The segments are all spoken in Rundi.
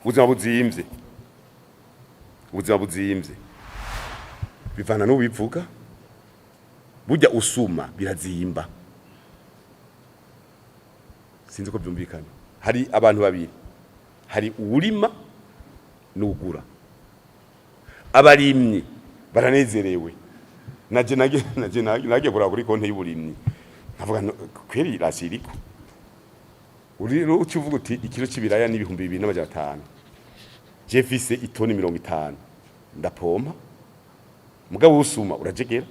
Ubuzima buzimvye, ubuzima buzimvye bivana n'ubivuga. Burya usuma birazimba, sinzi ko byumvikana. Hari abantu babiri, hari uwurima n'ugura. Abarimyi baranezerewe. Naje nagiye kuraba kuri konti y'uburimyi, nkavuga no, kweri rasiriko uri uca uvuga uti ikiro c'ibiraya ni 2500, je mfise itoni 50 ndapompa. Mugabo usuma urajegera.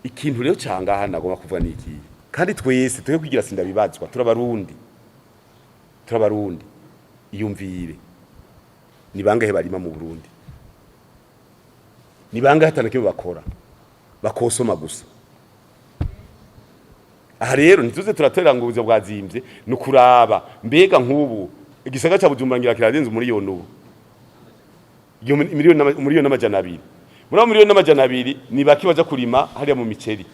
Ikintu rero cangaha nagomba kuvuga ni iki, kandi twese tuge kwigira sindabibazwa, turabarundi, turabarundi. Iyumvire, ni bangahe barima mu Burundi? Ni bangahe atana kimwe bakora, bakosoma gusa? Aha rero ntituze turatera ngo ubuzima bwazimvye, ni ukuraba mbega nk'ubu igisagara ca Bujumbura ngira kirarenze umuriyoni ubu. Iyo miliyoni 1,2 miliyoni. Muri abo 1,2 miliyoni ni baki baja kurima hariya mu miceri?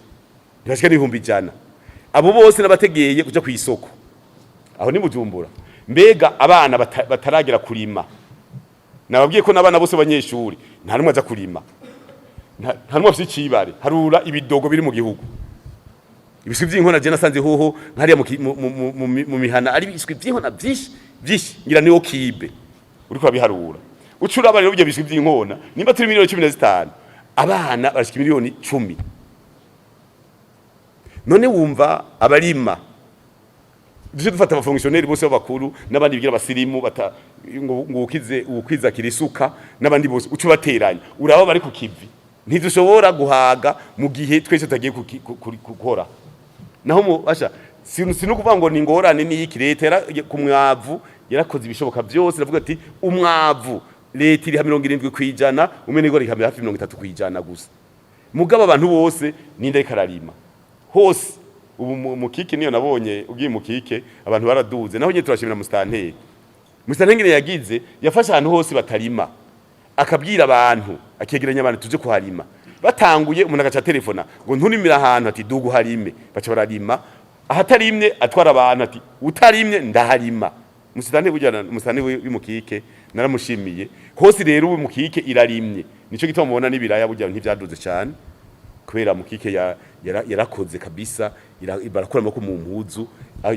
Ntibashika n'100,000. Abo bose n'abategeye kuja kw'isoko aho ni Bujumbura. Mbega abana bataragera kurima? Nababwiye ko n'abana bose b'abanyeshuri nta numwe aja kurima, nta numwe afise icibare. Harura ibidogo biri mu gihugu, ibiswi vy'inkona. Je nasanze hoho nkariya mu mihana ari ibiswi vy'inkona vyinshi vyinshi, ngira niwo kibe uriko urabiharura. Uca uraba rero ibyo biswi vy'inkona, nimba turi miliyoni 15, abana barashika miliyoni 10. None wumva abarima duce dufata aba fonctionnaires bose b'abakuru n'abandi bigira abasirimu bata ngo ukize ukwiza kirisuka n'abandi bose, uca ubateranya uraba bari ku kivi. Ntidushobora guhaga mu gihe twese tutagiye gukora. Naho mu basha si no kuvuga ngo ni ingorane n'iki. Leta ku mwavu yarakoze ibishoboka byose. Iravuga ati umwavu leta iriha 70%, umwe riha hafi 30% gusa. Mugabo abantu bose ninde ariko ararima hose ubu? Mu kike niyo nabonye, ugiye mu kike abantu baraduze. Naho nyine turashimira musitanteri. Musitanteri ngene yagize, yafashe ahantu hose batarima, akabwira abantu, akegeranya abantu, tuje kuharima. Batanguye, umuntu agaca telefona ngo nturimire ahantu, ati dugu harime, baca bararima. Ahatarimye atwara abantu, ati utarimye ndaharima. Musitanteri burya, musitanteri w'imukike naramushimiye hose. Rero ubu mukike irarimye, nico gituma mubona n'ibiraya burya ntivyaduze cyane, kubera mukike yarakoze kabisa, barakura amaboko mu mpuzu.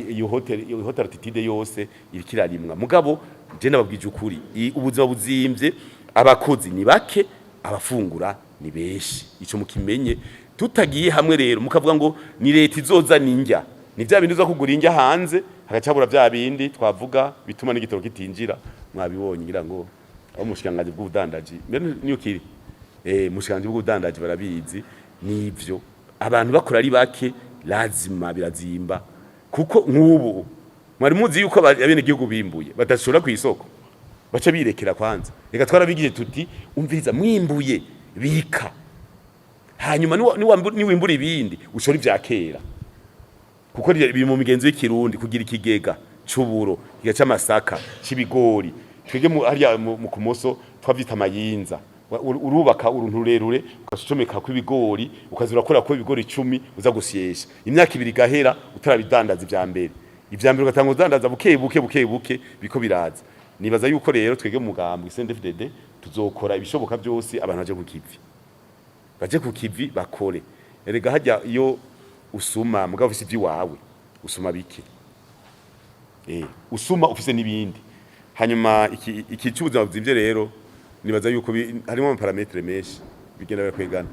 Iyo hotel altitude yose iriko irarimwa. Mugabo je nababwije ukuri, ubuzima buzimvye, abakozi ni bake, abafungura ni benshi. Ico mukimenye. Tutagiye hamwe rero mukavuga ngo ni leta izoza ninjya, ni vya bindi uza kugura indya hanze, hagacabura vya bindi twavuga bituma n'igitoro kitinjira. Mwabibonye ngira ngo abo mu bushikiranganji bw'ubudandaji, mbere niyo kiri mu bushikiranganji bw'ubudandaji barabizi. Nivyo, abantu bakora ari bake, lazima birazimba. Kuko nk'ubu mwari muzi yuko abenegihugu bimbuye badashora ku isoko, baca birekera kwanza. Reka twarabigije tuti umviriza, mwimbuye bika, hanyuma niwimbura ibindi ushora ivya kera, kuko biri mu migenzo y'ikirundi kugira ikigega c'uburo, ikigega c'amasaka, c'ibigori. Twebwe hariya mu kumoso twavyita amayinza. Urubaka uruntu rurerure, ukacomeka ko ibigori, ukaza urakora ko ibigori 10 uza gusyesha. Imyaka 2 igahera utarabidandaza ivya mbere. Ivya mbere ugatanga udandaza buke buke buke buke, biko biraza. Nibaza yuko rero twebwe mu mugambwe CNDD-FDD tuzokora ibishoboka byose abantu baje ku kivi, baje ku kivi bakore. Erega hajya iyo usuma mugabo ufise ivy'iwawe, usuma bike, usuma ufise n'ibindi. Hanyuma iki cy'ubuzima buzimvye rero, nibaza yuko harimo ama paramètres menshi bigenda birakwegana.